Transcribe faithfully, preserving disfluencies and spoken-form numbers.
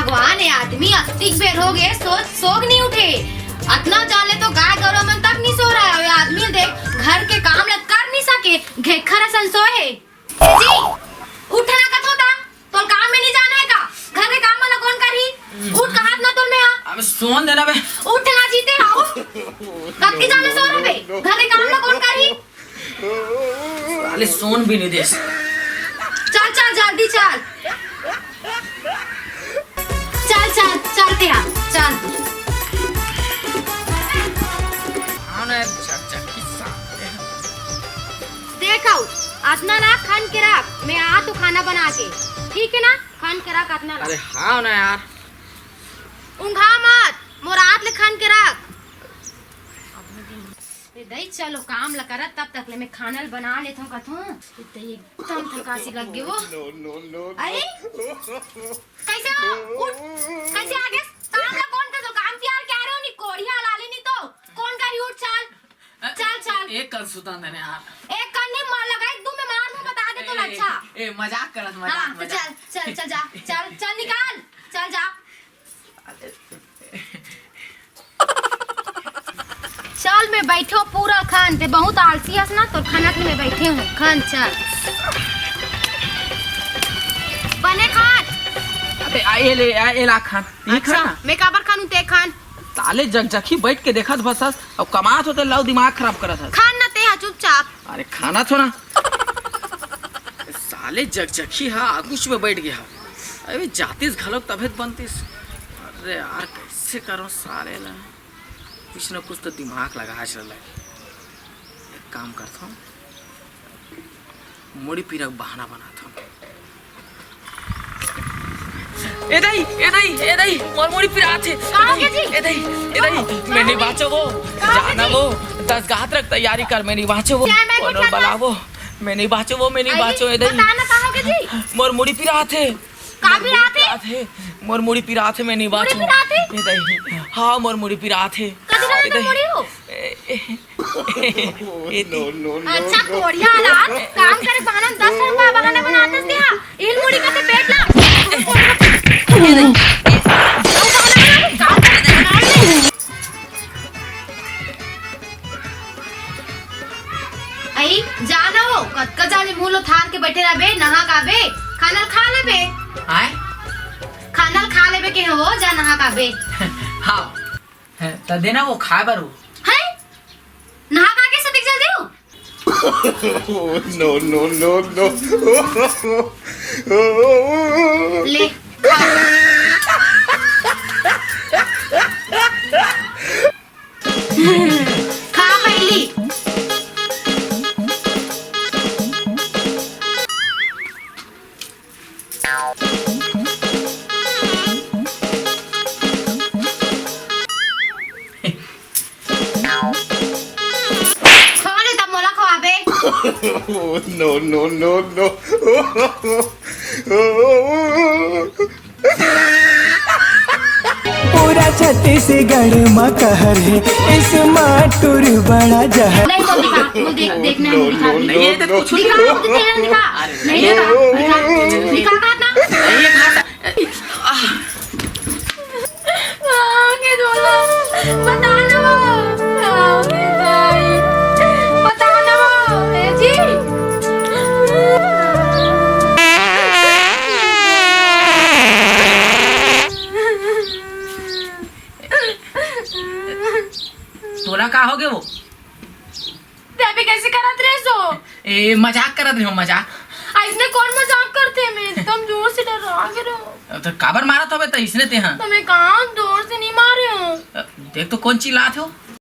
भगवान, ये आदमी अतिक बेर हो गए, सो सोग नहीं उठे। अतना जान ले तो गाय गरु मन तक नहीं सो रहा है। ये आदमी देख, घर के काम ल कर नहीं सके, घेखर असन सोए हे। ए जी, उठना कथों ता, तोल काम में नहीं जाना है का? घर के काम वाला कौन करही? उठ, कहात ना तोल में हा। अबे सोन देना बे। उठना जीते हा, उठ। कतके जान ले सो रहा बे? घर के काम वाला कौन करही? साले सोन भी नहीं दे। चल, चल, जल्दी चल। चल, चल, चलते हैं, चल। हाँ ना, चकचकी साले। देखो, अतना ना खन के रख, मैं आ तो खाना बना के, ठीक है ना? खन के रख अतना ना। अरे हाँ ना यार। उंघा मत, मोर आत ले खन के रख। ए दई, चलो काम ल करत, तब तक ले मैं खाना ल बना लेत हूँ कथों। ए दई, एकदम थकासी लग गई वो। No, no, no, no। अरे, कैसे हो? उठ, कैसे आ गए? काम ल कौन कर दो? काम तैयार क्या रहे हो? नी कोढ़िया लाली नी तो। कौन करी? उठ, चल। चल, चल। एक कन सुता देने यार। एक कन नहीं मार लगा, एक दू में मार दूं, बता दे तो। ए, अच्छा। ए, मजाक करत, मजाक, हाँ, तो मजाक। चल, चल, चल जा, चल, चल निकाल, चल जा। चल, मैं बैठो पूरा खान, ते बहुत आलसी हस ना, तोर खाना के मैं बैठे हूँ, खान चल। बने खान। अबे, आ, ये ले, आ, ये ला खान। ये अच्छा, खा ना। मैं काबर खानू ते खान? साले जगजखी बैठ के देखत बस हस, अब कमात होते लाओ दिमाग खराब करत हस। खान ना ते हा चुपचाप। अरे खाना थो ना। साले जगजखी हा आगुच में बैठ गया। अबे जातिस घलोक तभे त बनतिस। अरे यार, कैसे करो साले ला? कुछ ना कुछ तो दिमाग लगा चल। एक काम करता हूँ, मुड़ी पीरा के बहाना बनाता हूँ। ए दई, ए दई, ए दई, मोर मुड़ी पिरात हे। का हो गया जी? ए दई, ए दई, मैं नहीं बाँचो वो। का हो गया जाना जी? वो, दस गात रख तैयारी कर, मैं नहीं बाँचो वो। क्या मैं कोनो कुछ बलावो, मैं नहीं बाँचो वो, मैं नहीं अरे, बाँचो, ए दई। बता ना, का हो गया जी? मोर मुड़ी पिरात हे। का पिरात हे? पिरात हे, मोर मुड़ी पिरात हे, मैं नहीं मुड़ी बाँचो। पिरात हे? ए दई, हाँ, मोर मुड़ी पिरात हे। कति ए दई। मुड़ी हो? ए, ए, ए, ए, No, no, no, अच्छा, no। कोढ़िया ला, काम करे बहाना में दस रुपया बहाना बनाते थे, हाँ। इल मुड़ी का ते पेट ला। अई, जाना हो, कतका जाने मुंह लो थार के बैठे रहबे, नहा काबे, खाना खा लेबे। आय? खाना खा लेबे के हो, जा नहा काबे। हाँ। हैं, त देना वो खाए बर हो। हैं? नहा खा के सदिक जल्दी हो? No, no, no, no। ले, खा। खा पहली। खवा ले, तब मोला खवाबे। No, no, no, no। पूरा छत्तीसगढ़ म कहर हे, इस माटुर बड़ा जहर। नहीं, तो दिखा, वो देख, देखना है, दिखा। नहीं, ये तो कुछ दिखा, वो तो तेरा दिखा। अरे, नहीं, नहीं, दिखा, दिखा, दिखा, दिखा, दिखा। नहीं, ये कहाँ से? आगे बोलो, बता दो। आगे भाई, बता दो, ए जी। तोला का हो गए वो? ते अभी कैसे करत रहे सो? ए, मजाक करत रहे हो, मजाक। अइसने कौन मजाक करते? मैं एकदम जोर से डरा गे रहो। तो काबर मारत होबे त इसने ते हाँ? तो मैं काम जोर से नहीं मारे हूँ। देख तो कौन चिल्लात हो।